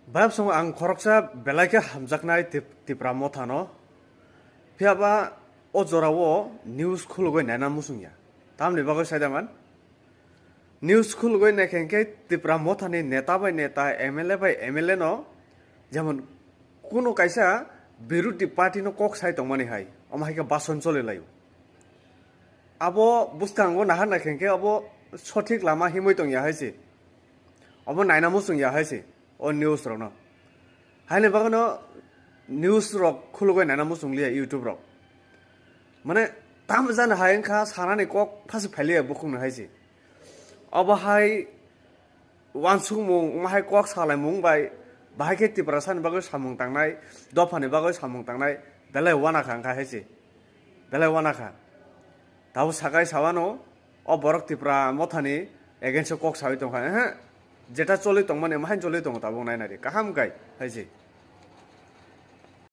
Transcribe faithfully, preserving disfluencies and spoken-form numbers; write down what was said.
Bayap songo ang khoroksa belai khe hamjaknai Tip-, Tipra Mothano. Phiya ba o jorao news khulugwi naina muchungya. Tamni bagwi saidaman? News khulugwi naikhe hinkhe Tipra Mothani neta bai neta, M L A bai M L A no, jemon kuno kaisa birodhi party no kok sai tongmani hai, omo hai khe bason choli laio. Abo bwskango nahar naikhe hinkhe abo sothik lama himwi tongya hai se. Obo naina muchungya hai se o news rokno. Haini bagwino news rok khulugwi naina muchungliya YouTube rok. Mane tam jani hai wngkha sanani kok phasi phailiya bukhukno hai se. Obo hai uansukmung, omo hai kok salaimung bai bahai khe Tiprasani bagwi samung tangnai, dophani bagwi samung tangnai, belai uanakha wngkha hai se. Belai uanakha. Tabuk sakai sawano, o borok Tipra Mothani against o kok sawi tongkha, ehe, jeta choli tongmani, omo haino choli tongo tabuk nainari, kaham kai, hai se.